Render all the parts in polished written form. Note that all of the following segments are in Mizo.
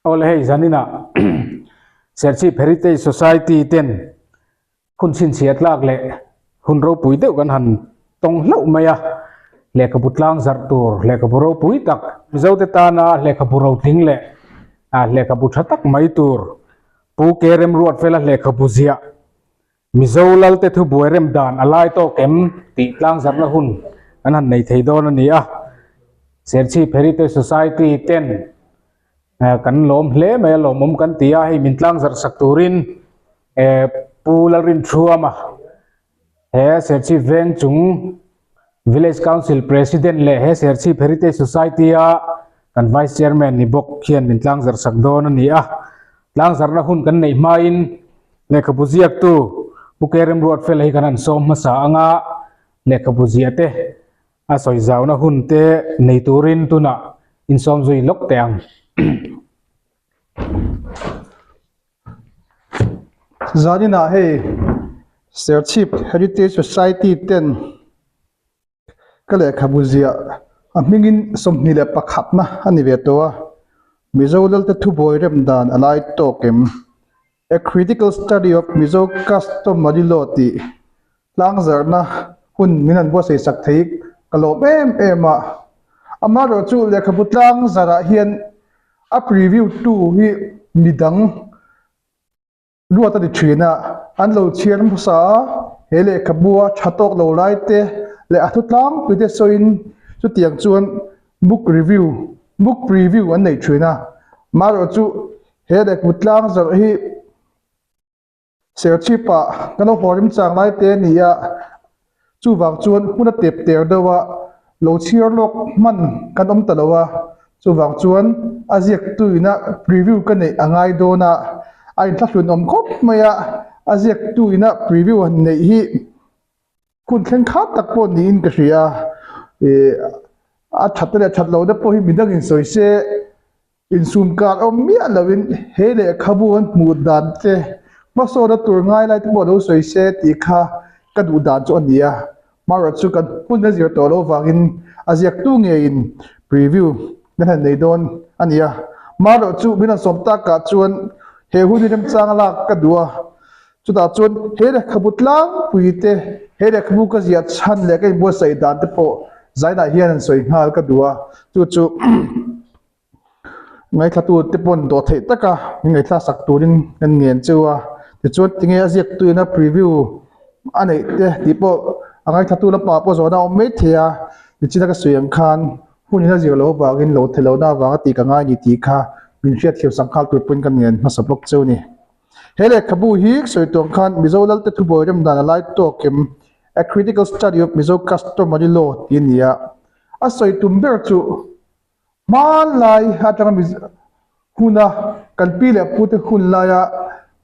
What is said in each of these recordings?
Awle hei zaninah Serchhip Heritage Society ten hun chhinchhiah tlak leh hun ropui deuh kan han tawng hlauh mai a, lehkhabu tlang zarh tur lehkhabu ropui tak Mizote tana lehkhabu rotling leh lehkhabu tha tak mai tur Pu Ke Remruatfela lehkhabu ziah Mizo Lalte thubuai rem dan a lai tawk em tih tlangzarhna hun kan han nei thei dawn a ni a. Serchhip Heritage Society ten kan lawm hle mai a, lawmawm kan ti a, hei min tlangzarh sak turin Pu Lalrinthuama he Serchhip veng chung Village Council President leh he Serchhip Heritage Society-a kan Vice Chairman ni bawk hian min tlangzarh sak dawn a ni a. Tlangzarhna hun kan neih hmain lehkhabu ziaktu Pu Ke Remruatfela hi kan han sawm hmasa anga lehkhabu ziah te a sawi zauna hun te nei turin tunah insawm zui lawk teh ang. Zaninah hei Serchhip Heritage Society ten ka lehkhabu ziah a hmingin 21 na a ni ve tawh a, Mizo Lalte thubuai rem dan a lai tawk em? A Critical Study of Mizo Customary Law tih tlangzarhna hun min han buatsaih sak thei ka lawm em em a. Amaherawhchu lehkhabu tlangzarh ah hian a preview tu hi midang ruat a ni thin a, an lo chhiar hmasa a, he lehkhabu a tha tawk lo lai te leh a thu tlangpui te sawiin chutiang chuan book review, book preview an nei thin a. Amaherawhchu he lehkhabu tlangzarh hi Serchhip-ah kan lo haw remchang lai te a ni a, chuvang chuan hun a tep ter deuh a, lo chhiar lawk hman kan awm ta lo a, chuvang chuan a ziaktuina preview ka neih a ngai dawn a, a inthlahlun awm khawp mai a, a ziaktuina preview han neih hi hun thleng khat tak pawh niin ka hria a, ih a that leh that lohna pawh hi midangin sawi se. Insum kar awm miah loin he lehkhabu an hmuh dan te, hmasawna tur ngai lai te pawh lo sawi se tih kha ka duh dan chu a ni a. Hmarawh chu kan hun a zir tawh loh vangin a ziaktu ngeiin preview kan han nei dawn a ni a. Hmarawh chu min rawn sawm takah chuan he hun hi remchang lak ka duh a. Chutah chuan he lehkhabu tlangpui te, he lehkhabu ka ziah chhan leh ka inbuatsaih dan te pawh zainah hian an sawi nghal ka duh a. Chu chu. Ngaithlatu te pawn dawh theih taka min ngaithla sak turin kan ngen cheu a, tichuan tinge a ziaktuina preview a neih te tih pawh a ngaithlatu lampangah pawh zawhna a awm mai thei a, nichina ka sawi ang khan hun in a zir loh avangin lo theih lohna avanga tih ka ngai ni tih kha min hriatthiam sak nghal tur pawhin ka ngen hmasa bawk cheu a ni. He lehkhabu hi sawi tuang khan Mizo Lalte thubuai rem dan a lai tawk em? A Critical Study of Mizo Customary Law tih a ni a, a sawi tum ber chu Hmanlai atanga Mizo huna kan pi leh pute hun laia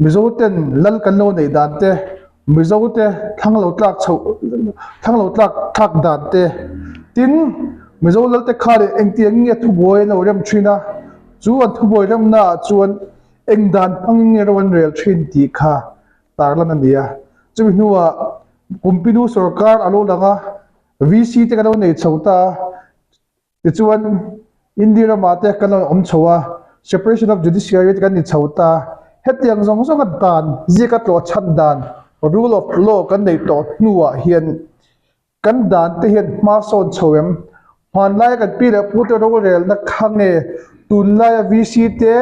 Mizoten lal kan lo neih dan te, Mizote thlang lo tlak chhoh thlang lo tlak thlak dan te, tin Mizo lalte kha leh engtiang nge thubuai an lo rem thin a, chu an thubuai remnaah chuan eng dan hmangin nge ro an rel thin tih kha tarlan a ni a. Chumi hnuah Kumpinu sorkar a lo lang a, VC te kan lo nei chho ta a, Tichuan, India ramah te kan rawn awm chho a, separation of judiciary te kan ni chho ta. Hetiang zawng zawnga dan ziaka tlawh chhan dan, rule of law kan neih tawh hnuah hian kan dan te hian hma sawn chho em? Hmanlaia kan pi leh pute rorelna kha nge tunlaia VC te,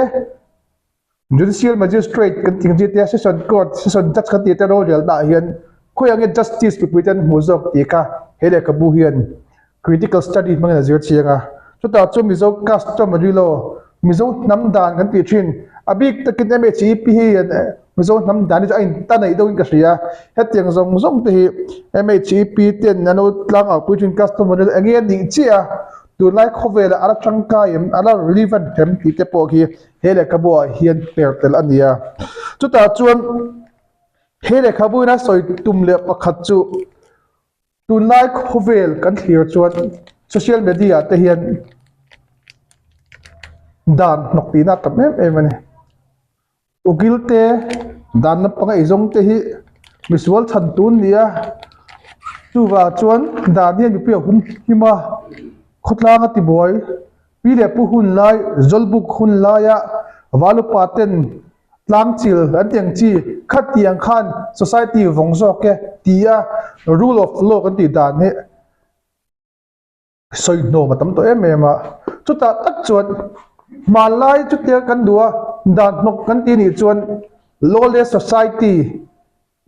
Judicial Magistrate kan tih ang chi te, Session Court, Session Judge kan tih te rorelna ah hian khawiah nge Justice mipui te an hmuh zawk tih kha he lehkhabu hian critical study hmangin a zir chiang a. Chutah chuan Mizo customary law, Mizo hnam dan kan tih thin, a bik takin MHEP hi Mizo hnam dan hi chu a inta neih deuhin ka hria. Hetiang zawng zawng te hi MHEP ten an lo tlang au pui thin customary law eng nge a nih chiah a, tunlai khawvelah a la tangkai em, a la relevant em tih te pawh khi He lehkhabu ah hian per tel a ni a. Chutah chuan he lehkhabu in a sawi tum leh pakhat chu tunlai khawvel kan thlir chuan social media ah te hian dan hnawk tihna a tam em em a ni. Ukil te dan lampanga eizawng te hi misual chhan tun ni a, chuvang chuan dan hian mipui a hum him a, khawtlang a tibuai. Pi leh pu hun lai, Zawlbuk hun laia Valupa ten tlangchil an tih ang chi khatiang khan society vawng zawk e tia rule of law kan tih dan hi sawi hnawm a tam tawh em em a. Chutah tak chuan hmanlai chutia kan duh a dan hnawk kan tih nih chuan lawless society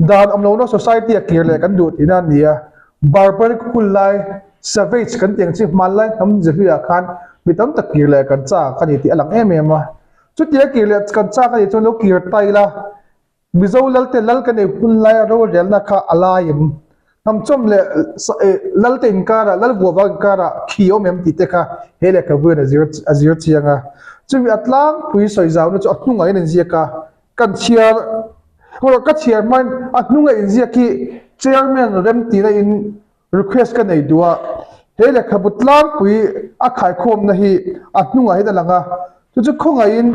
Dan awm lohna society a kir leh kan duh tihna a ni a, barbaric hun lai, savage kan tih ang chi hmanlai hnam zehluiah khan mi tam tak kir leh kan chak a ni tih a lang em em a. Chutia kir leh kan chak a nih chuan lo kir ta ila, Mizo Lalte lal kan ei hun laia rorelna kha a lai em? Hnamchawm leh Lalte inkarah, Lal vuavang inkarah khi awm em tih te kha he lehkhabu hian a zir chiang a. Chumi a tlangpui sawi zauna chu a hnungah hian a inziak a, Kan chhiar erawh ka chhiar hmain a hnunga inziak hi Chairman remtina in request ka nei duh a, he lehkhabu tlangpui a khaikhawmna hi a hnungah hian a lang a, chu chu khawngaihin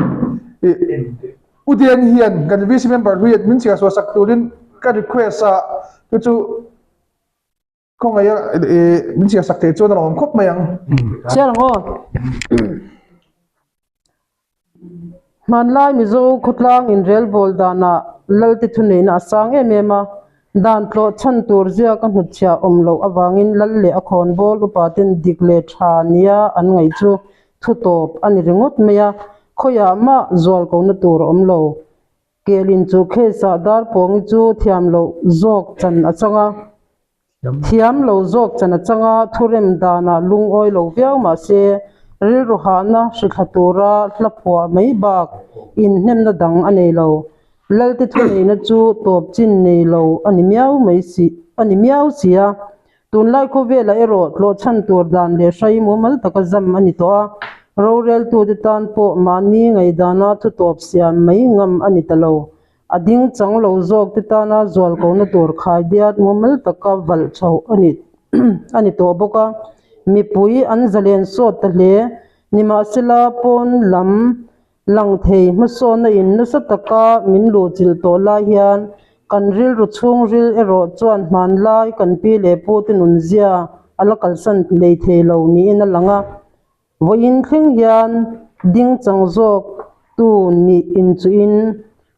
U Deng hian kan VC member hlui min chhiar suah sak turin ka request a, chu chu Khawngaih a min chhiar sak thei chuan a lo awm khawp mai ang. Chhiar ang aw. Hmanlai Mizo khawtlang inrelbawl danah Lalte thuneihna a sang em em a, dan tlawh chhan tur ziak a hnutchhiah awm loh avangin Lal leh a khawnbawl upaten dik leh tha nia an ngaih chu thu tawp a ni ringawt mai a, khawiah mah zual kohna tur a awm lo. Kelin chu case ah Darpawngi chu thiam loh zawk chan a chang a, thiam lo zawk chan a chang a, thurem danah lungawi lo viau mah se rilru hahna hrithla tura hla phuah mai bak inhnemna dang a nei lo. Lalte thuneihna chu tawp chin nei lo a ni miau mai si a ni miau si a. Tunlai khawvelah erawh tlawhchhan tur dan leh hrai mumal taka zam a ni tawh a, roreltute tan pawh mahni ngaihdana thutawp siam mai ngam a ni ta lo. A ding chang lo zawkte tana zualkona tur khaidiat mumal taka valh chhoh a ni a ni tawh bawk a, mipui an zalen sawt ta hle. Nimahsela pawn lam Lang thei hmasawnna in nasa taka min luhchilh tawh lai hian kan rilru chhungril erawh chuan hmanlai kan pi leh pu te nunzia a la kalsan lei thei lo niin a lang a. Vawiin thleng hian ding chang zawk tu nih inchuhin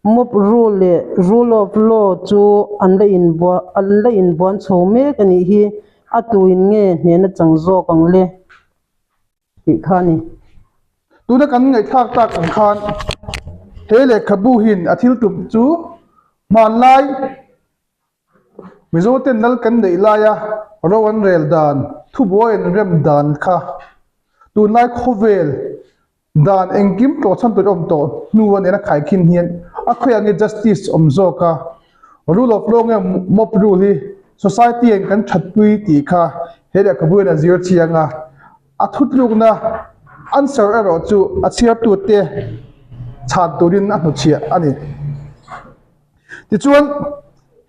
mob rule leh rule of law chu an la inbuah an la inbuan chho mek a nih hi a tuin nge hnehna chang zawk ang le? tih kha a ni. Tuna kan ngaihthlak tak ang khan he lehkhabu hian a thil tum chu hmanlai Mizo ten lal kan neih laia ro an rel dan, thubuai an rem dan kha tunlai khawvel dan engkim tlawhchhan tur awm tawh hnu a nena khaikhin hian a khawiah nge justice awm zawk a, rule of law nge mob rule hi Society in kan thatpui tih kha he lehkhabu hian a zir chiang a, a thutlukna answer erawh chu a chhiartute chhan turin a hnuchhiah a ni. Tichuan,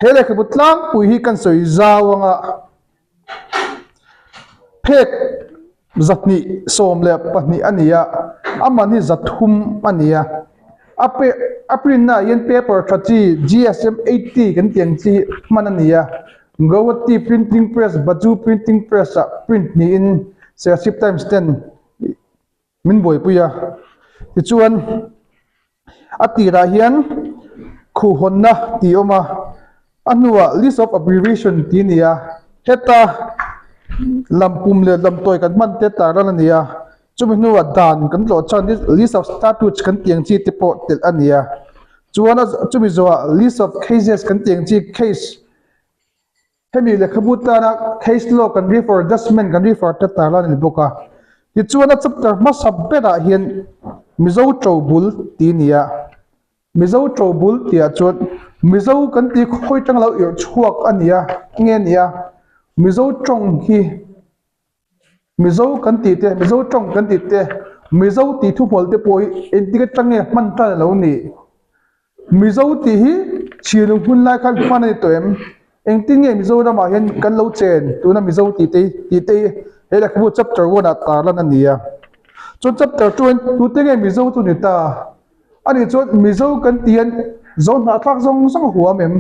he lehkhabu tlangpui hi kan sawi zau anga phek 222 a ni a, a man hi 300 a ni a. A pe a print na ah hian paper tha chi GSM 80 kan tih ang chi hman a ni a, Guwahati printing press Baju printing press ah print niin Serchhip Times ten min buaipui a. Tichuan a tirah hian khuhhawnna tih a awm a, a hnuah list of abbreviation tih a ni a, heta lampum leh lamtawi kan hman te tarlan a ni a. Chumi hnuah dan kan tlawh chuan list of statutes kan tih ang chi te pawh telh a ni a. Chuan a chumi zawhah list of cases kan tih ang chi case hemi lehkhabu tana case law kan refer judgement kan refer te tar lan a ni bawk a. Tichuan a chapter hmasa berah hian Mizo Tobul tih a ni a. Mizo Tobul tihah chuan Mizo kan tih khawi tang lo irh chhuak a ni a, nge a ni a? Mizo tawng hi Mizo kan tih te, Mizo tawng kan tih te, Mizo tih thuhmawlh te pawh hi engtik atang nge hman tan a lo ni? Mizo tih hi chhilung hun lai khan hman a ni tawh em? Engtin nge Mizoramah hian kan lo chen tuna Mizo tih te tih te hi he lehkhabu chapter one ah tarlan a ni a. Chuan chapter two ah hian tute nge Mizo chu ni ta? Anih chuan Mizo kan tih hian Zo hnahthlak zawng zawng a huam em?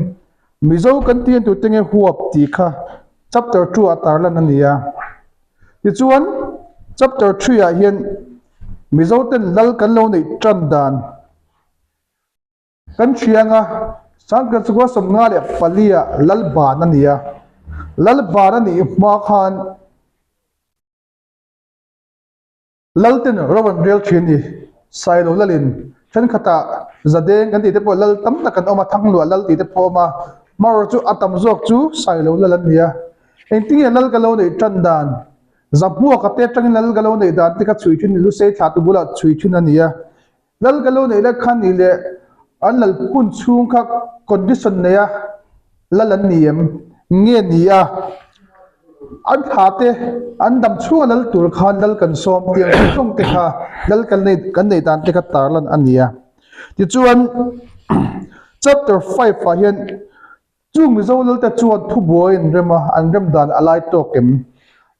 Mizo kan tih tute nge huap tih kha chapter 2 ah tarlan a ni a. Tichuan chapter 3 ah hian Mizo ten lal kan lo neih tan dan. Kan hria anga Sangkhat chukua 54 ah Lalban a ni a, Lalban a nih hma khan Lalten ro an rel thin ni. Sailo Lalin thenkhatah Zadeng kan tih te pawh Lal tam tak an awm a, Thangluah Lal tih te pawh a awm a, hmarawh chu a tam zawk chu Sailo Lal an ni a. Engtinge Lal ka lo neih tan dan? Zahmuaka te atangin Lal ka lo neih dan te kha chhui thin Lusei thlah tu bulah chhui thin a ni a. Lal ka lo neih leh kha nih leh an lal hun chhung kha condition nei a lal an ni em? Nge ni a? An thla te an dam chhunga lal tur khan lal kan sawm tiang zawng zawng te kha lal kan nei kan neih dan te kha tarlan a ni a. Tichuan chapter 5 ah hian Chung Mizo lalte chuan thubuai an rem a, an rem dan a lai tawk em?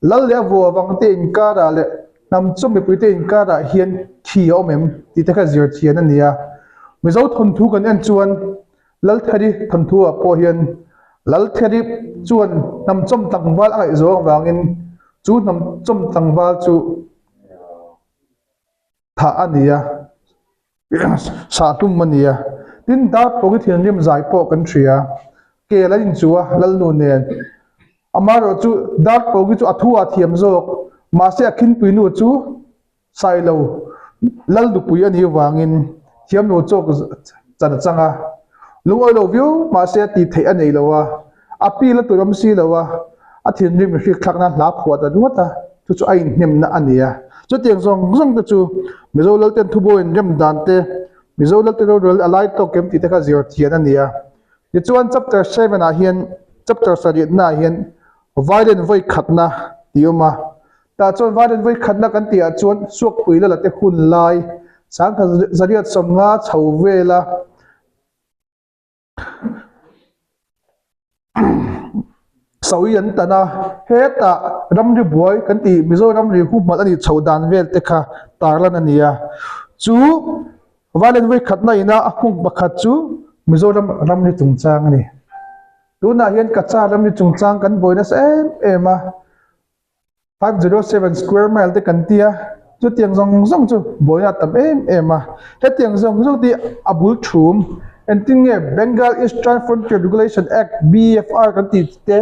Lal leh a vua vangte inkarah leh hnam chu mipuite inkarah hian thi a awm em? tih te kha zir thian a ni a. Mizo thawnthu kan en chuan Laltheri thawnthu-ah pawh hian Laltheri chuan hnam chawm tlangval a ngaihzawng avangin chu hnam chawm tlangval chu thah a ni a, sah hlum a ni a. Tin, Darpawki thinrim zai pawh kan hria. Kel an inchuh a, Lalnu nen. Amaherawhchu, Darpawki chu a thu a thiam zawk, mahse a khinpuinu chu Sailo Lalnupui a nih avangin thiamlo chawk chan a chang a. Lungawi lo viau mahse a tih theih a nei lo a, a pil a tur awm si lo a, a thinrim hrikthlakna hla phuah ta ringawt a, chu chu a inhnemna a ni a. Chutiang zawng zawng te chu Mizo Lalten thubaw inrem dan te, Mizo Lalte rorel a lai tawk em tih te kha zir thian a ni a. Tichuan chapter 7 ah hian chapter sarihna ah hian Violent vawi khatna tih a awm a. Tah chuan Violent vawi khatna kan tih ah chuan Suakpui Lala te hun lai sangkhat zariat 50 chho vela Sawi an tan a, hetah ramri buai kan tih Mizo ramri humhalh a nih chhoh dan vel te kha tarlan a ni a. Chu Violent vawi khatna ina a hmung pakhat chu Mizoram ramri chungchang a ni. Tunah hian Kacha ramri chungchang kan buai nasa em em a. 507 square mile te kan ti a, chutiang zawng zawng chu buaina a tam em em a. Hetiang zawng zawng te a bul thum, engtin nge Bengal Eastern Frontier Regulation Act, BEFR kan tih te,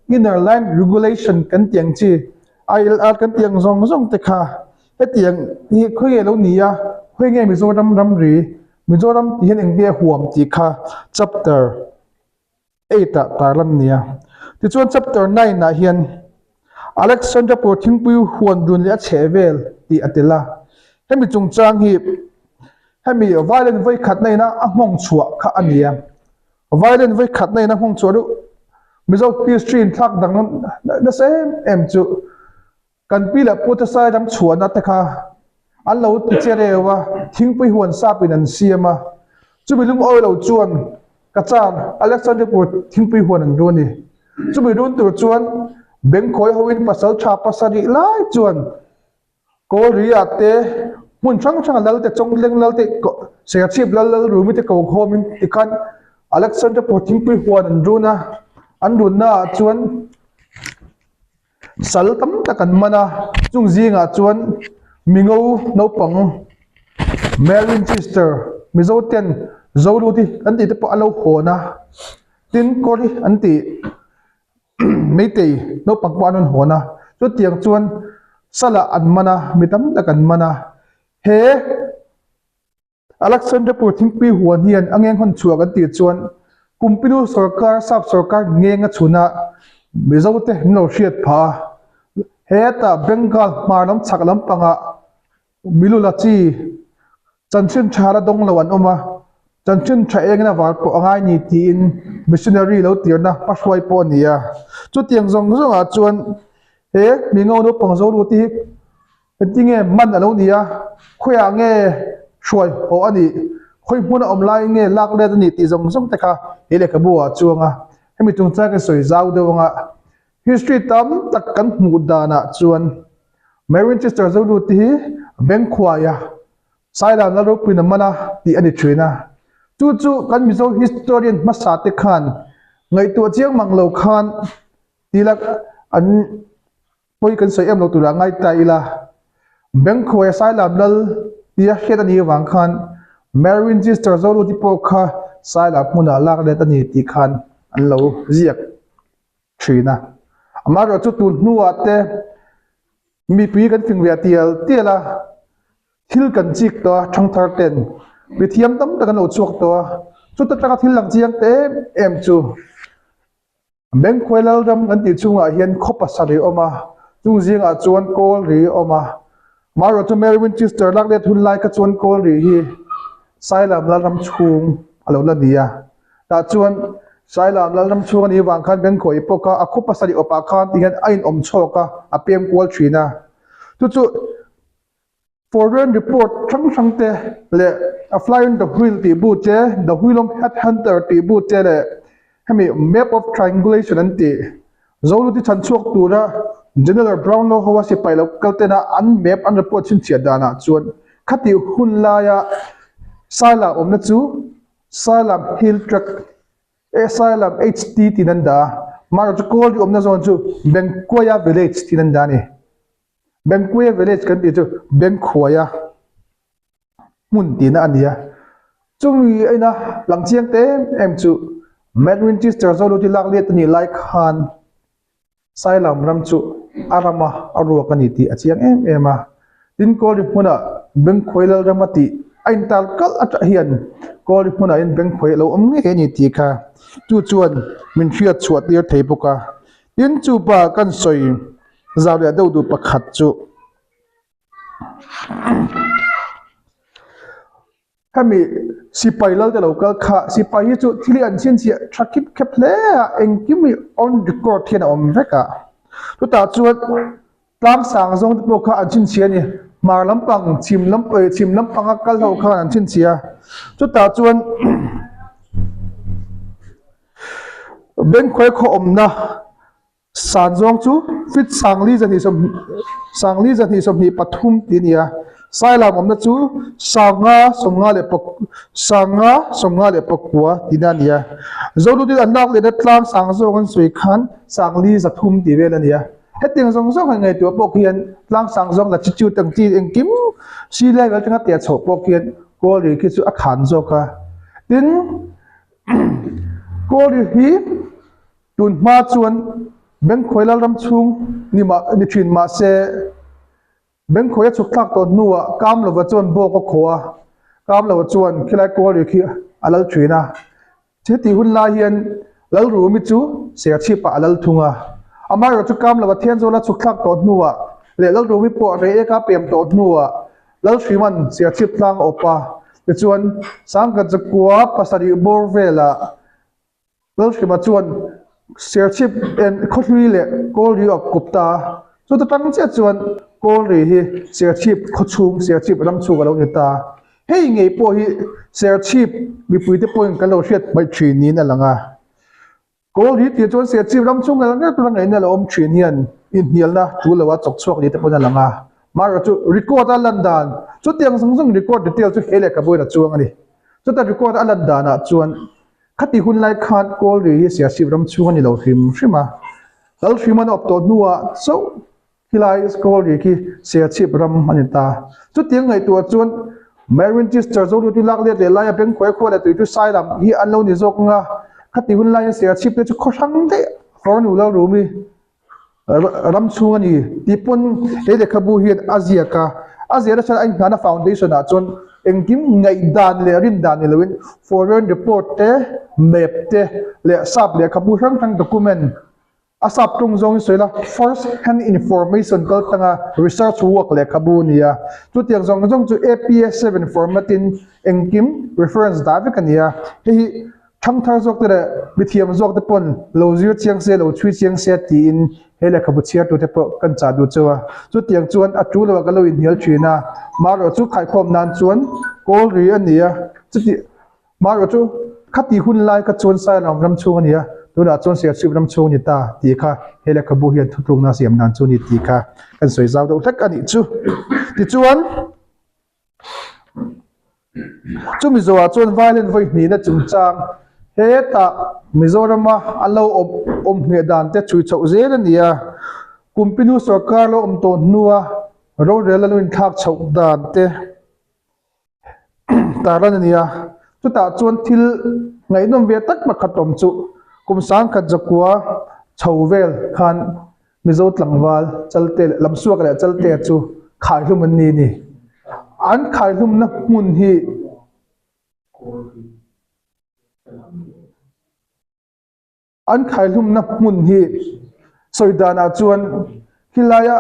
Inner Line Regulation kan tih ang chi, ILR kan tih ang zawng zawng te kha hetiang hi khawi nge lo ni a, khawi nge Mizoram ramri, Mizoram tih hian engtin nge a huam tih kha chapter 8 ah tarlan a ni a. Tichuan chapter 9 ah hian Alexandra pawh thingpui huan run leh a chheh vel tih a tel a. Hemi chungchang hi hemi violent vawi khatna ina a nghawng chhuah kha a ni a. Violent vawi khatna ina nghawng chhuah deuh Mizo history inthlak danglam nasa em em chu Kan pi leh pute saidang chhuahna te kha an lo ti che reu a, thingpui huan sap in an siam a. Chumi lungawi lo chuan ka char Alexanderpur thingpui huan an run i. Chumi run tur chuan Bengkhawi hoin pasal tha pasarih lai chuan Kawlri ah te hmun hrang hrang a lal te Chawngleng lal te Serchhip lal lal Rumi te ko khawmin tikhan Alexanderpur thingpui huan an run a, an runna ah chuan Sal tam tak an man a, chung zingah chuan mingo naupang Merlin Chester Mizo ten Zoluti an tih te pawh a lo hawn a, tin Kawri an tih Meitei naupang pawh an rawn hawn a, chutiang chuan salah an man a, mi tam tak an man a, he. Alexanderpur thingpui huan hian a ngeng hawn chhuah kan tih chuan Kumpinu sawrkar, sap sawrkar ngeng a chhun a, Mizote min lo hriat phah a. Hetah Bengal hmar lam chhak lampangah Milula chi chanchin tha la dawng lo an awm a, chanchin tha engin a var pawh a ngai ni tiin missionary lo tirna hmahruai pawh a ni a. Chutiang zawng zawngah chuan he Mingo naupang Zolute hi Engtinge man a lo ni a, khawiah nge hruai haw a nih, khawi hmun a awm laiin nge lak let a nih tih zawng zawng te kha he lehkhabu ah a chuang a. Hemi chungchang kan sawi zau deuh anga history tam tak kan hmuh danah chuan Mary Winchester Zolu te hi Bengkhuaia Sailan Lalropuiin a man a tih a ni thin a. Chu chu kan Mizo historian hmasa te khan ngaihtuah chiang mang lo khan tilak an Pawi kan sawi em lo turah ngai ta ila, Bengkhuaia Sailam Lal tia hriat a nih avang khan Mary Winchester Zoluti pawh kha Sailak hmunah lak let a ni tih khan an lo ziak thin a. Amaherawhchu tun hnuah te mipui kan fing ve tial tial a, thil kan chik tawh a, thangthar ten mithiam tam tak an lo chhuak tawh a, chuta taka thil lang chiang te em em chu Bengkhuai Lalram kan tih chungah hian khaw pasarih a awm a, chung zingah chuan kawl ri a awm a. Marawh chu Mary Winchester lak let hun lai kha chuan kawl ri hi Sailam Lalram chhung a lo la ni a. Tah chuan Sailam Lalram chhung a nih vang khan Bengkhuai pawh kha a khaw pasarih awpah khan ti hian a inawm chhawk a, a pem kual thin a. Chu chu Foreign report hrang hrang te leh A Fly on the Wheel tih bu te, The Wheel of Headhunter tih bu te leh hemi Map of Triangulation an tih Zoluti chhan chhuak tura General Brownlow hoa sipai lo kal tena an map an report chhinchhiah danah chuan khatih hun laia Sailam awmna chu Sailam Hill Tract Sailam HT tiin an dah a, mahrawh chu Kawlri awmna zawn chu Bengkuaia Village tiin an dah a ni. Bengkuaia village kan tih chu Bengkhuaia hmun tihna a ni a, chumi aina lang chiang te em em chu Matt Winchester Zoluti lak let a nih lai khan Sailam ram chu a rama a ruak a ni tih a chiang em em a, tin Kawlri hmunah Bengkhuai Lalrama tih a intar kalh atah hian Kawlri hmunah hian Bengkhuai a lo awm ngei a ni tih kha chu chuan min hriat chhuah tir thei bawk a, tin chupa kan sawi Zau leh deuh duh pakhat chu hemi sipai lal te lo kal kha sipai hi chu thil hi an chhinchhiah tha khip khep hle a engkim hi on record hian a awm vek a chutah chuan tlang sang zawng te pawh kha an chhinchhiah a ni hmar lampang chhim lam chhim lampanga kal ho khan an chhinchhiah a chutah chuan Bengkhuai khaw awmna. San zawng chu feet sangli zahnih sawm sangli zahnih 23 tih a ni a, Sailam awmna chu sanga sawmnga leh pak sanga sawmnga leh pakua tihna a ni a. Zolutin an lak lehna tlang sang zawng an sawi khan sangli 300 tih vel a ni a. Hetiang zawng zawng han ngaihtuah pawh khian tlang sang zawng latitude ang chi engkim sea level atanga teh chhoh pawh khian Kawlri khi chu a khan zawk a. Tin, Kawlri hi. Tun hma chuan Bengkhuai Lalram chhung ni mah ni thin mah se Bengkhuai a chhuk thlak tawh hnuah Kamlova chuan bawk a khaw a, Kamlova chuan khilai Kawlri khi a lal thin a. Hetih hun lai hian Lalrumi chu Serchhipah a lal thung a. Amaherawhchu chu Kamlova Thenzawl a chhuk thlak tawh hnuah leh Lalrumi pawh Reiek a pem tawh hnuah Lalhriman Serchhip tlang a awp a. Tichuan Sangkhat zakua pasarih bawr velah Lalhrima chuan Serchhip en khawhlui leh Kawlri a kawp ta a, chuta tang chiah chuan Kawlri hi Serchhip khawchhung, Serchhip ram chhung a lo ni ta. Hei ngei pawh hi Serchhip mipuite pawhin kan lo hriat hmaih thin niin a lang a. Kawlri tih chuan Serchhip ram chhung ngal ngal tura ngaihna lo awm thin hian inhnialna tul loa chawk chhuak ni te pawhin a lang a. Mahrawh chu record a lan dan, chutiang zawng zawng record detail chu he lehkhabuin a chuang a ni. Chuta record a lan danah chuan Khati hun lai khan Kawlri hi Siasip ram chhung a ni lo hrim hrim a, Lalhrim an awp tawh hnuah chauh khilai Kawlri khi Siachhip ram a ni ta. Chutiang ngaihtuah chuan Mary Winchester Zoluti lak let leh laia Bengkhuai khua leh Tuitu Sailam hi an lo ni zawk anga khati hun laiin Siachhip te chu khaw hrang daih Farnu Lalrumi ram chhung a ni tih pawn he lehkhabu hian a ziak a, a ziah nasa a inhnana foundation ah chuan engkim ngaihdan leh rindan ni loin foreign report te map te leh sap lehkhabu hrang hrang document a sap tawng zawngin sawi la first hand information kal tanga research work lehkhabu a ni a, chutiang zawng zawng chu APA 7 format in engkim reference dah vek a ni a, hei hi Thangthar zawk te leh mithiam zawk te pawn lo zir chiang se, lo chhui chiang se tiin he lehkhabu chhiartu te pawh kan chah duh chauh a. Chutiang chuan a tu loah ka lo inhnial thin a, marawh chu khaikhawm nan chuan kawl ri a ni a, chuti marawh chu khati hun lai kha chuan Sailam ram chhung a ni a, tunah chuan Serchhip ram chhung a ni ta tih kha he lehkhabu hian thutlukna siam dan chu a ni tih kha kan sawi zau deuh hlek a nih chu. Tichuan. Chumi zawhah chuan violin vawi hnihna chungchang hetah Mizorama an lo awm awm ngheh dan te chhui chhoh zel a ni a, Kumpinu sorkar lo awm tawh hnua rorel a lo inthlak chhoh dan te. tarlan a ni a, chutah chuan thil ngaihnawm ve tak pakhat awm chu kum sangkhat zakua chho vel khan Mizo tlangval Chalte leh Lamsuak leh Chalte chu khaihlum an ni a ni. An khaihlumna hmun hi An khaihlumna hmun hi sawi danah chuan khilaia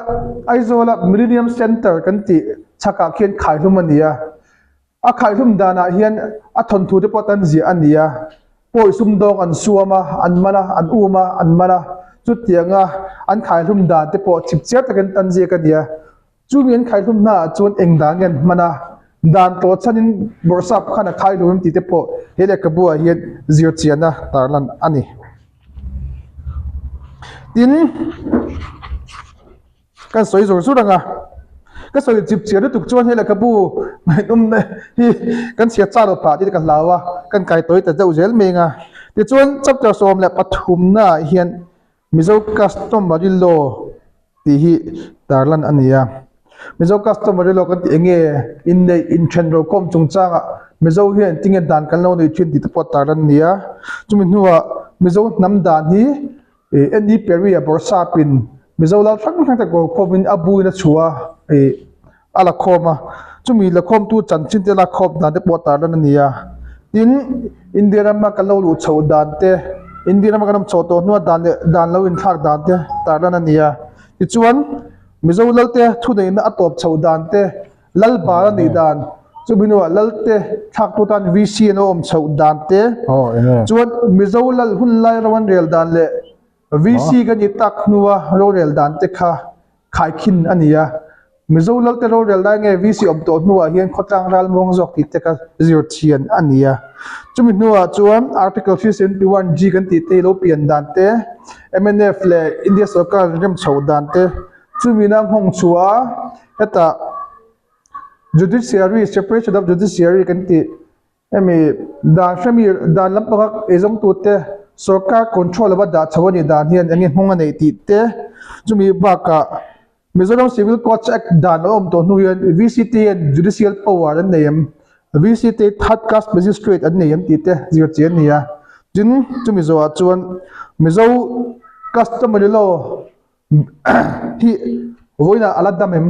Aizawla Millennium Centre kan tih chhakah khian khaihlum a ni a. A khaihlum danah hian a thawnthu te pawh tan ziah a ni a. Pawi sumdawng an suam a, an man a, an um a, an man a. Chutianga an khaihlum dan te pawh chipchiar takin tan ziak a ni a. Chumi an khaihlum hnaah chuan eng dan nge an hman a, dan tawh chhanin bawrhsap khan a khai lo em tih te pawh he lehkhabu ah hian zir chiahna tarlan a ni. Tin, kan sawi zawr zawr ang a, ka sawi chip chiah lutuk chuan he lehkhabu ngaihnawmna hi kan chhiat char lo phah tih te ka hlau a, kan kai tawi ta deuh zel mai ang a. Tichuan chapter 13 ah hian Mizo Customary Law tih hi tarlan a ni a. Mizo Customary Law kan tih eng nge inneih inthen rokhawm chungchangah Mizo hian tinge dan kan lo nei thin tih te pawh tarlan a ni a. Chumi hnuah Mizo hnam dan hi ih N.E. Perry-a bawrhsapin Mizo lal hrang hrang te rokhawmin a buin a chhuah a ih a la khawm a. Chumi la khawmtu chanchin te lak khawm dan te pawh tarlan a ni a. Tin, India rama kan lo luh chhoh dan te, India rama kan awm chhoh tawh hnua dan leh dan lo inthlak dan te tarlan a ni a. Tichuan, Mizo Lalte thuneihna a tawp chhoh dan te, Lal bar a nih dan, chumi hnuah Lalte thlaktu tan VC an awm chhoh dan te, chuan Mizo Lal hunlai ro an rel dan leh VC ka ni tak hnua rorel dan te kha khaikhin a ni a. Mizo Lalte rorel lai nge VC awm tawh hnuah hian khawtlang ral muang zawk tih te kha zir thian a ni a. Chumi hnuah chuan Article 371 G kan tih te hi lo pian dan te, mnf leh India sorkar rem chhoh dan te, chumi na nghawng chhuah a hetah Judiciary, Separation of Judiciary kan tih Hemi dan hremi dan lampanga eizawngtute sorkar control lova dah chho a nih dan hian enge nghawng a neih tih te chumi bakah Mizoram Civil Courts Act dan a awm tawh hnu hian VCT hian judicial power an nei em VCT third class magistrate an nei em tih te zir chi an ni a tin chumi zawhah chuan Mizo customary law hi vawiinah a la dam em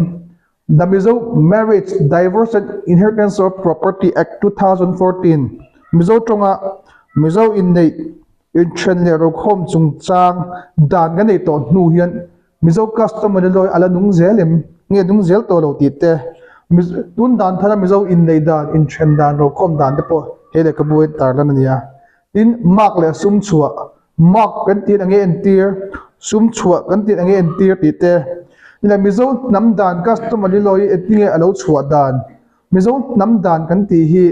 The Mizo Marriage, Divorce and Inheritance of Property Act 2014, Mizo tawnga Mizo inneih, inthen leh rokhawm chungchang dan kan nei tawh hnu hian Mizo customary law hi a la nung zel em? Nge nung zel tawh lo tih te, tun dan thara Mizo inneih dan, inthen dan, rokhawm dan te pawh he lehkhabu hian tarlan a ni a. Tin, mark leh sum chhuah, mark kan tih ang nge entir, sum chhuah kan tih ang nge entir tih te. Ila Mizo hnam dan customer ni lawi engtin nge a lo chhuah dan? Mizo hnam dan kan tih hi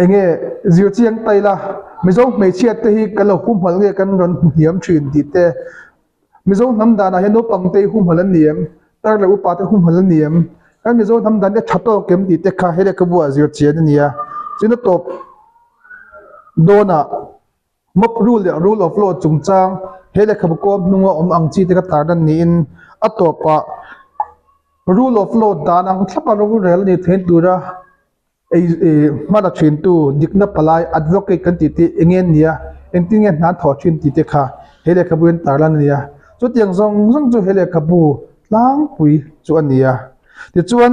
eng nge zir chiang ta ila, Mizo hmeichhia te hi kan lo humhalh nge kan rawn hmu hniam thin tih te. Mizo hnam danah hian naupang te hi humhalh an ni em? Tar leh upa te humhalh an ni em? Kan Mizo hnam dan te tha tawk em tih te kha he lehkhabu ah zir chian a ni a. China tawp dawnah mob rule leh rule of law chungchang he lehkhabu kawm hnunga awm ang chi te kha tarlan niin a tawpah rule of law dan ang thlapa rorel a ni theih tura Ei hma la thintu dikna palai advocate kan tih te eng nge nia, engtin nge hna an thawh thin tih te kha he lehkhabu hian tarlan a ni a. Chutiang zawng zawng chu he lehkhabu tlangpui chu a ni a. Tichuan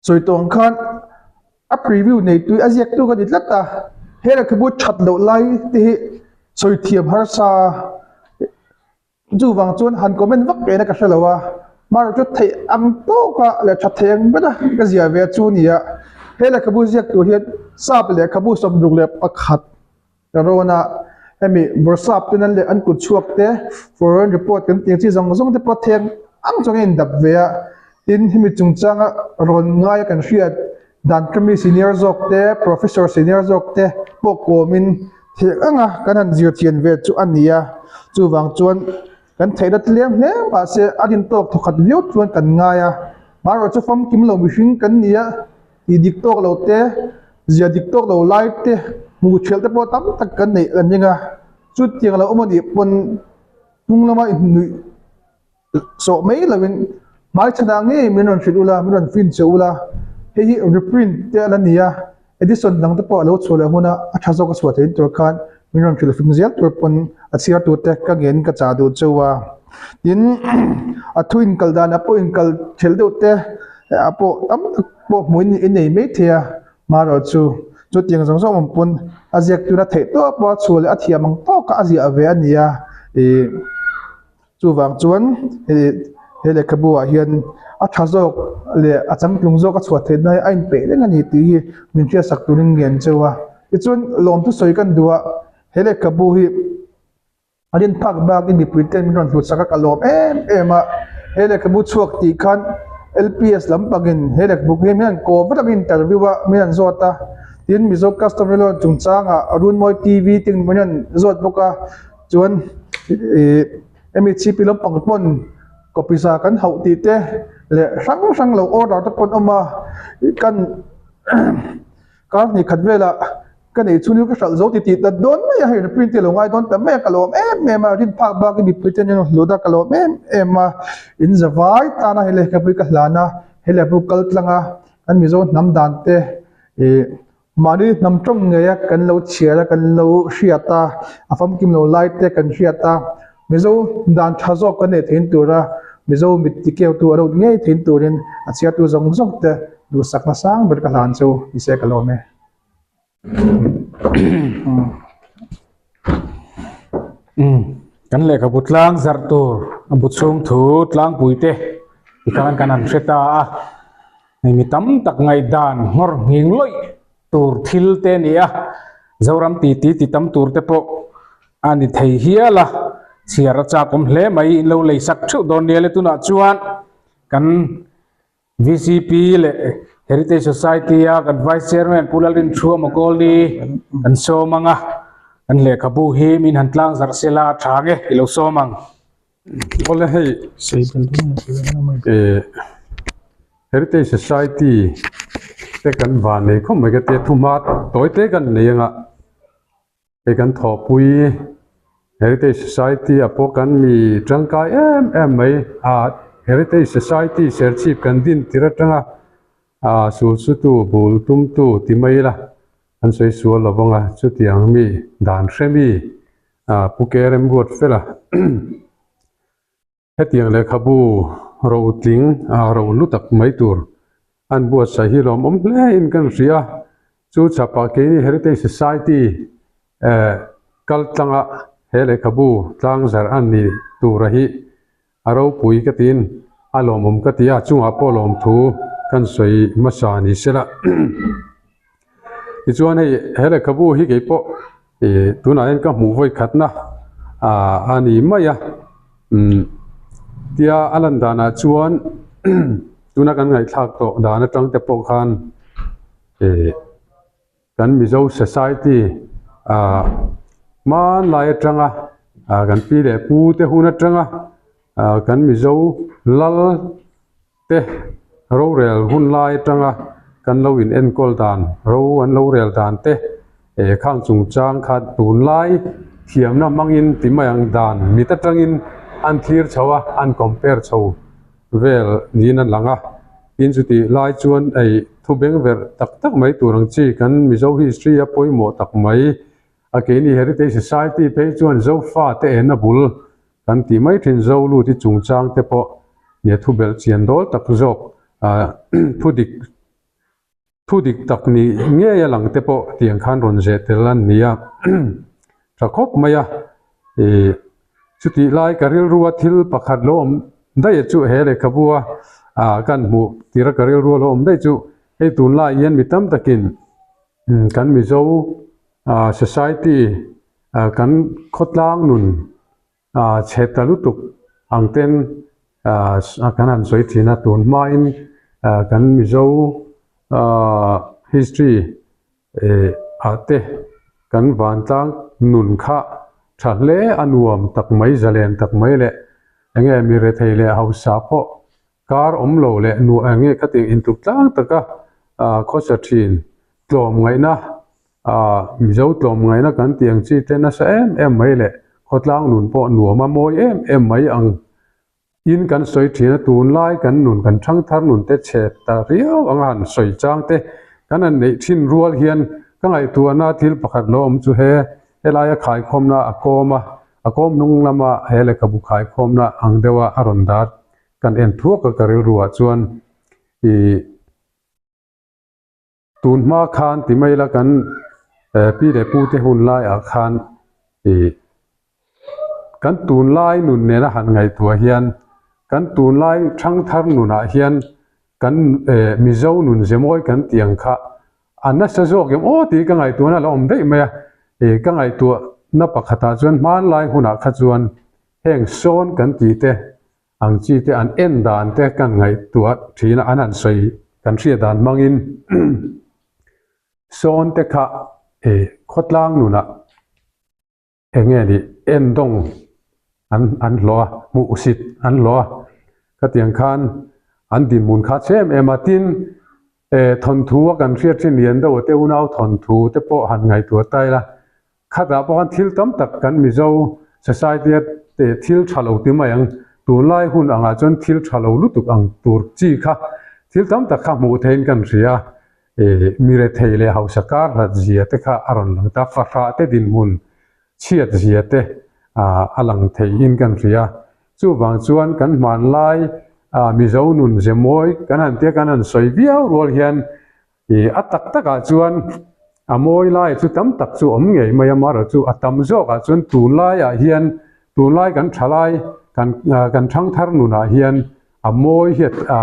sawi tawh ang khan a preview neitu a ziaktu ka ni tlat a, he lehkhabu that loh lai te hi sawi thiam harsa Chuvang chuan han comment vak ena ka hre lo a, hmar chu theih ang tawka leh tha theih ang bera ka ziah ve chu nia. He lehkhabu ziak tur hian sap lehkhabu 61 ka rawn a, hemi bawrhsap ten an leh an kut chhuak te, foreign report kan tih ang chi zawng zawng te pawh theng ang chuan a indap ve a. Tin, hemi chungchanga rawn ngaia kan hriat dan ka mi senior zawk te, professor senior zawk te pawh kawmin theih anga kan han zir chian ve chu a ni a. Chuvang chuan kan theihna tlem hle mahse a rin tawk thawkhat viau chuan kan ngai a. Hmarawh chu famkim lo mihring kan ni a, tih dik tawk lo te, zia dik tawk lo lai te, hmuh ṭhelh te pawh tam tak kan neih a ning a. Chutiang lo awm a nih pawn hnung lama inhnuih sawh mai lovin. Hmaichhanah ngei min rawn hrilh ula, min rawn fin che ula, hei hi reprint te a la ni a, edition dang te pawh a lo chhuah leh huna a tha zawk a chhuah theih tur khan min rawn hrilh fing zel tur pawn a chhiar tur te ka ngen ka chah duh cheu a. Tin, a thu inkal danah pawh inkal thelh deuh te ah pawh tam tak pawh hmuh in i nei mai thei a, marawh chu chutiang zawng zawng awm pawn a ziak tura theih tawp a chhuah leh a thiam ang tawka a ziah ve a ni a, ih. Chuvang chuan he lehkhabu ah hian a tha zawk leh a changtlung zawk a chhuah theihna hi a inpeih reng a ni tih hi min hriatsak turin ngen cheu a. Tichuan lawmthu sawi kan duh a, he lehkhabu hi a rin phak bakin mipui ten min rawn hlutsak a ka lawm em em a. He lehkhabu chhuak tih khan LPS lampangin he lehkhabu hi min han kaw vat a, min interview a, min han zawt a. Tin Mizo Customary Law chungchangah Runmawi TV te min rawn zawt bawk a. Chuan ih MECP lampang pawn copy za kan hauh tih te leh hrang hrang lo order te pawn awm a kan kar hnih khat velah ka neih chhung hi ka hralh zo ti tih ta dawn mai a hei reprint te lo ngai dawn ta mai a ka lawm em em a rin phak bak in mipui te an hlut a ka lawm em em a in za vai tan a hei lehkhabu hi ka hlan a hei lehkhabu kal tlang a kan Mizo hnam dan te ih. Mahni hnam tawng ngeia kan lo chhiar a, kan lo hriat a, a famkim lo lai te kan hriat a, Mizo dan tha zawk kan neih theih tura Mizo mit tikeutu a lo ngei theih turin a chhiartu zawng zawng te duhsakna sang ber ka hlan chu ni se ka lawm e. Kan lehkhabu tlang zarh tur a bu chhung thu tlangpui te tikhan kan han hre ta a. Hei mi tam tak ngaihdan nghawr nghing lawih tur thil te a ni a, Zoram titi ti tam tur te pawh a ni thei hial a, chhiar a chak awm hle mai, in lo lei sak theuh dawn nia le tunah chuan kan VCP leh Heritage Society a kan Vice Chairman Pu Lalrinthua Makawli kan sawm ang a, kan lehkhabu hi min han tlang zarh sela a tha nge i lo sawm ang. Awle hei eh Heritage Society te kan van nei khawp mai ka tia thuma tawi te kan nei anga hei kan thawhpui Heritage Society ah pawh kan mi tangkai em em mai a Heritage Society serchhip kan din tir atanga ah sul su tu bul tum tu ti mai ila an sawi sual lo vang a chutiang mi dan hre mi Ah Pu Kerem ruat fel a hetiang lehkhabu rotling ah ro lu tak mai tur an buatsaih hi lawmawm hle in kan hria a chu chhapah keini Heritage Society eh kal tlanga he lehkhabu tlang zarh a ni tura hi a ropui ka tiin a lawmawm ka ti a chungah pawh lawmthu kan sawi hmasa ni sela tichuan hei he lehkhabu hi kei pawh ih tunah hian ka hmuh vawi khatna ah a ni mai a umm tia a lan danah chuan tuna kan ngaihthlak tawh dan atang te pawh khan ih. Kan Mizo Society ah hmanlai atanga ah kan pi leh pu te hun atanga ah kan Mizo lal te rorel hun lai atanga kan lo in enkawl dan ro an lo rel dan te eh khang chungchang kha tunlai thiamna hmangin ti mai ang dan mit atangin an thlir chho a an compare chho vel niin a lang a tin chutih lai chuan ei thu beng verh tak tak mai tur ang chi kan Mizo history a pawimawh tak mai a keini Heritage Society phei chuan Zofa te enna bul kan tih mai thin Zo lut hi chungchang te pawh nia thu belh chian dawl tak zawk ah thu dik Thu dik tak ni ngei a lang te pawh tiang khan rawn zeh tel an ni a, tha khawp mai a. Ih chutih lai ka rilrua thil pakhat lo awm daih chu he lehkhabu a ah kan hmuh tir a ka rilrua lo awm daih chu hei tunlai hian mi tam takin kan Mizo ah society ah kan khawtlang nun ah chhe ta lutuk ang ten ah kan han sawi thin a tun hmain ah kan Mizo ah history eh ah te kan vantlang nun kha tha hle a nuam tak mai zalen tak mai leh enge mi rethei leh hausa pawh kar awm lo leh nuah enge khatiang intluk tlang taka ah khawsa thin tlawm ngaihna Aaa Mizo tlawmngaihna kan tih ang chi te nasa em em mai leh khawtlang nun pawh nuam a mawi em em mai ang. In kan sawi thin a, tunlai kan nun kan thangthar nun te chhe ta riau anga han sawi chang te kan han neih thin rual hian ka ngaihtuahna thil pakhat lo awm chu he helaia khaikhawmna a kawm a, a kawm hnung lama he lehkhabu khaikhawmna ang deuha a rawn dar kan en thuak a ka rilruah chuan ih Tun hma khan ti mai ila kan pi leh pu te hun laiah khan ih kan tunlai nun nena han ngaihtuah hian kan tunlai thangthar nunah hian kan eh Mizo nun ze mawi kan tih ang kha a nasa zawk em aw tih ka ngaihtuahna a lo awm daih mai a ih ka ngaihtuahna pakhatah chuan hmanlai hunah kha chuan heng sawn kan tih te Ang chi te an en dan te kan ngaihtuah thin a, an han sawi kan hriat dan hmangin sawn te kha eh khawtlang nunah eng nge nih en dawng an an hlawh a, hmuhsit an hlawh a, khatiang khan an dinhmun kha chhe em em a, tin eh thawnthu a kan hriat thin lian deuh te unau thawnthu te pawh han ngaihtuah ta ila Khatah pawh khan thil tam tak kan Mizo society a teh thil tha lo ti mai ang, tunlai hun angah chuan thil tha lo lutuk ang tur chi kha thil tam tak kha hmuh theihin kan hria a, eh mi rethei leh hausa kar hlat zia te kha a rawn lang ta, fahrah te dinhmun chhiat zia te ah a lang theihin kan hria. Chuvang chuan kan hmanlai ah Mizo nun ze mawi kan han tia kan han sawi viau rual hian Ih, a tak takah chuan a mawi lai chu tam tak chu awm ngei mai a, amaherawh chu a tam zawkah chuan tunlaiah hian tunlai kan thalai kan kan thangthar nunah hian a mawi hi a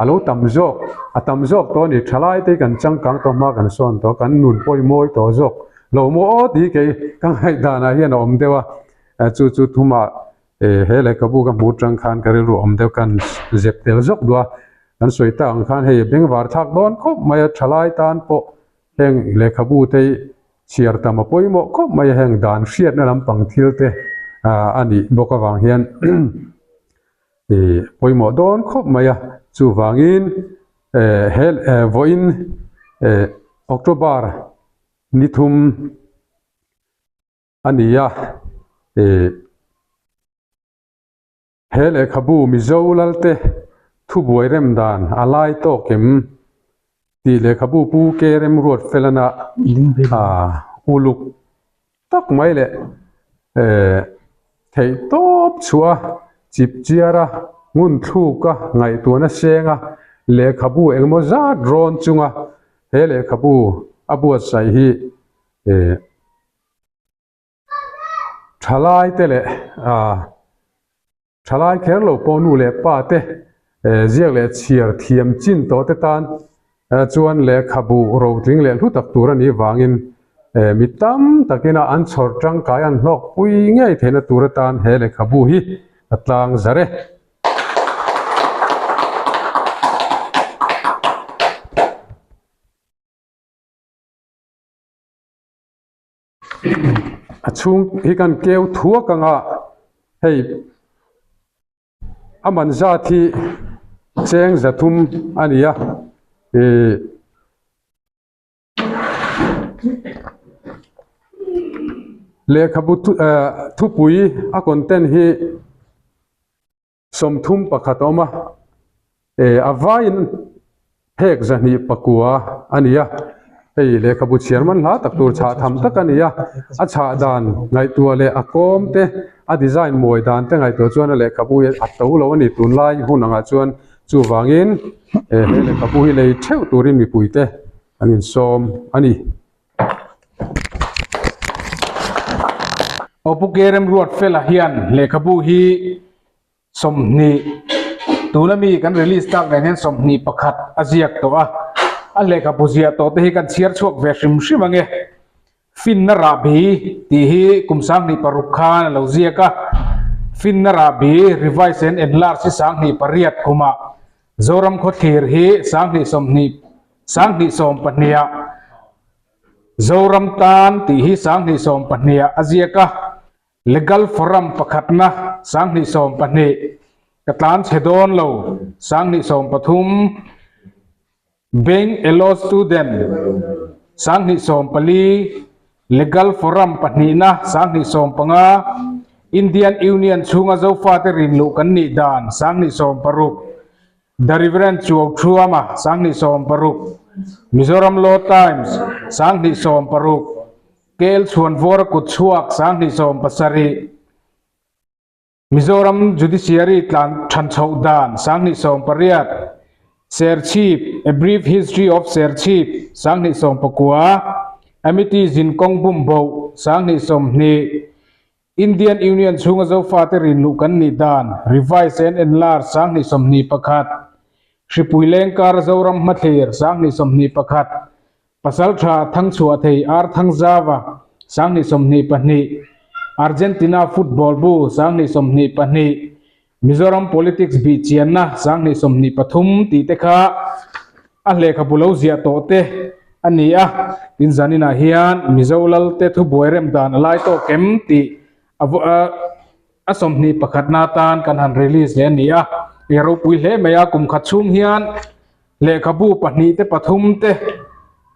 a lo tam zawk a tam zawk tawh a ni. Thalai te hi kan changkang tawh hma kan sawn tawh kan nun pawh hi mawi tawh zawk lo maw aw tih hi kei ka ngaihdanah hian a awm deuh a, chu chu thumah he lehkhabu ka hmuh atang khan ka rilru awm deuh khan zep tel zawk duh a. Kan sawi tak ang khan hei bengvar thlak dawn khawp mai a, thalai tan pawh heng lehkhabu te hi chhiar tam a pawimawh khawp mai a, heng dan hriatna lampang thil te a nih bawk avang hian ih pawimawh dawn khawp mai a, chuvangin he vawiin October ni thum a ni a ih. He lehkhabu Mizo Lalte thubuai rem dan a lai tawk em? tih lehkhabu Pu Ke Remruat Felana uluk tak mai leh theih tawp chhuah a, chip chiar a, ngun thluk a, ngaihtuahna seng a, lehkhabu engemaw zat rawn chunga he lehkhabu a buatsaih hi Thalai te leh ah thalai kher lo pawh nu leh pa te eh ziak leh chhiar thiam chin tawh te tan chuan lehkhabu rotling leh hlu tak tur a nih vangin eh mi tam takin a an chhawr tangkai an hlawk pui ngei theihna tur atan he lehkhabu hi a tlang zar e. A chhung hi kan keu thuak ang a hei a man zat hi cheng zathum a ni a ihh lehkhabu eh thupui a content hi. 31 a awm a, eh a vaiin phek 209 a ni a, hei lehkhabu chhiar man hla tak tur chhah tham tak a ni a, a chhah dan ngaihtuah leh a kawm te a design mawi dan te ngaihtuah chuan a lehkhabu hi a to lo a ni tunlai hun angah chuan chuvangin eh he lehkhabu hi lei theuh turin mipui te an insawm a ni. Aw Pu Ke Remruatfela hian lehkhabu hi 20 tuna mi kan release tak nen hian 21 a ziak tawh a, a lehkhabu ziah tawh te hi kan chhiar chhuak ve hrim hrim ange. Finna Rahbi tih hi kum 26 khan a lo ziak a, Finna Rahbi Revise and Enlarge hi 28 kumah Zoram Khawthlir hi 20 20 20 ah Zoram tan tih hi 20 20 ah a ziak a, Legal Forum pakhatna 20 20 ka tlan chhe dawn lo 20 30 Being a Law Student 20 40 Legal Forum pahnihna 20 50. Indian Union chhunga Zofate rinluh kan nih dan, 2016, The Reverend Chuau Thuama, 2016, Mizoram Law Times, 2016, KL Chhuanvawra Kutchhuak, 2017, Mizoram Judiciary tlan than chhoh dan, 2018, Serchhip, A Brief History of Serchhip, 2019, Amity Zinkawng Bumboh, 2020, Indian Union chhunga Zofate rinluh kan nih dan, Revise and Enlarge, 2021, Hripui Lengkar Zoram Hmathlir, 2021, Pasaltha Thangchhuah Thei Ar Thangzava, 2022, Argentina Football Bu, 2022, Mizoram Politics bih chianna, 2023 tih te kha a lehkhabu lo ziah tawh te a ni a. Tin zaninah hian Mizo Lalte thubuai rem dan a lai tawk em tih a a 21 na tan kan han release leh a ni a. I ropui hle mai a, kum khat chhung hian lehkhabu pahnih te pathum te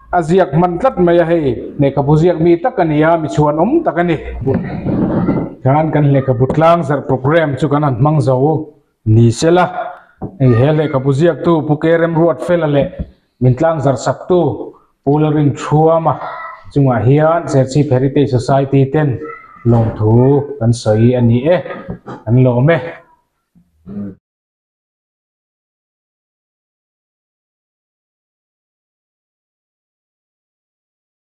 a ziak hman tlat mai a hei. Lehkhabu ziak mi tak a ni a, mi chhuan awm tak a ni. Khan kan lehkhabu tlang zarh program chu kan han hmang zo ni sela. Hei he lehkhabu ziaktu Pu Kerem Ruatfela leh min tlang zarh saktu Pu Lalrin Thuama chungah hian Serchhip Heritage Society ten lawmthu kan sawi a ni e, kan lawm e.